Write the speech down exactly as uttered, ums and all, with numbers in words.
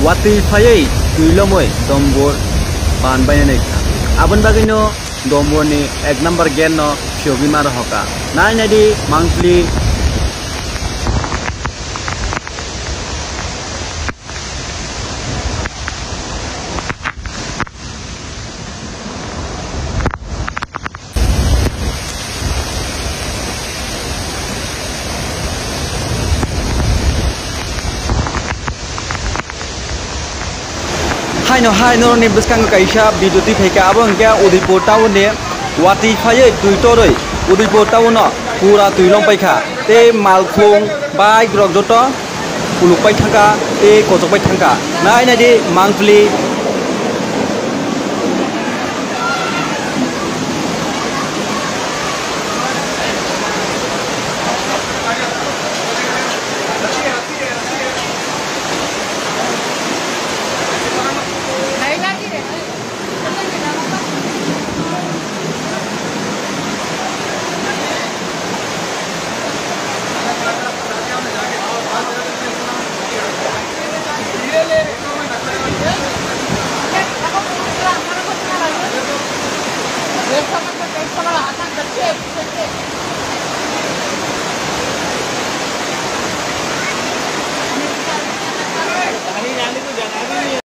Watwi phaiwi twi lomwi dombor ban bainani kha. Aboni bagwino domborni ek number gate no phiyogwi ma rohorkha. Nai naidi mangpili. Haino hai norokni bwskango kaisa video twi phaikha, abo hwnkhe Udaipur town ni watwi phaiwi twi torwi Udaipur town no pura twi lom paikha, tei malkhung bike rok joto kuluk pai thangkha tei kochok pai thangkha. Nai naidi mangpili